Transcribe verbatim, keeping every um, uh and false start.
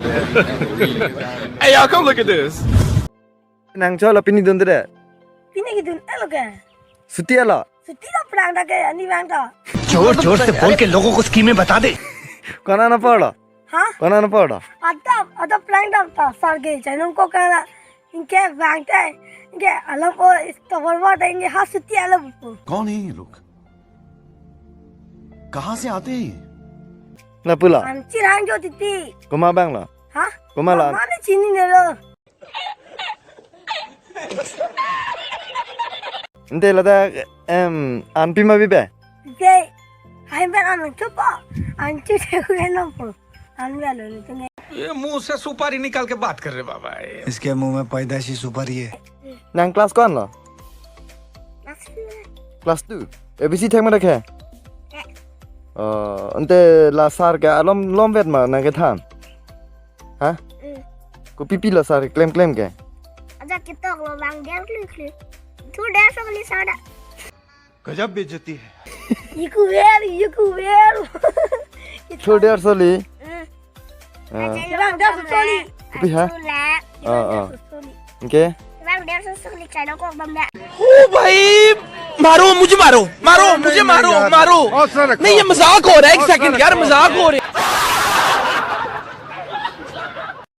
Hey, y'all, come look at this. Nang cholo pini dun de. Pini kedun elo ke. Chutti elo. Chutti lo plang ta ke ani bang to. जोर जोर से बोल के लोगों को स्कीमें बता दे। Konat apor lo? Ha? Konat apor lo? Ada, ada plang ta ta sar ke chai nong ko kana. Anke bang te. Anke alam o is to bor bor te anke ha chutti elo pu. कौन है ये लोग? कहाँ से आते हैं ये? Lapu lo? Anchir hangjo titi. Komat bang lo? Ha? Komat lo? Mane chinine lo. Ante lata, em, an pima bibe? Bibe. Hai ben an chupo. An chu te ku no po. An bialo ni tene. ये मुंह से सुपारी निकाल के बात कर रहे बाबा, ये। इसके मुंह में पैदाइशी सुपारी है। Nang class ko-an lo? Class two. Class two. A B C thek ma thek he? Thek. Oh, ante la sar ke alom lomvet ma nang kethan? Ha? Mm. Kopi pi la sar klem klem ke? Aja ketok lo bang der kli kli. Thu der so kli sar da. गजब बेइज्जती है। Yiku ver, yiku ver. Thu der soli. Mm. Ah. Bang der soli. Kopi ha? Achu la. Ah, ah. Bang der soli. Anke? Bang der soli chai nong ko bang da. ओ भाई, मारो, मुझे मारो, मारो, मुझे मारो, मारो। नहीं, ये मजाक हो रहा है, एक सेकंड यार, मजाक हो रहा है।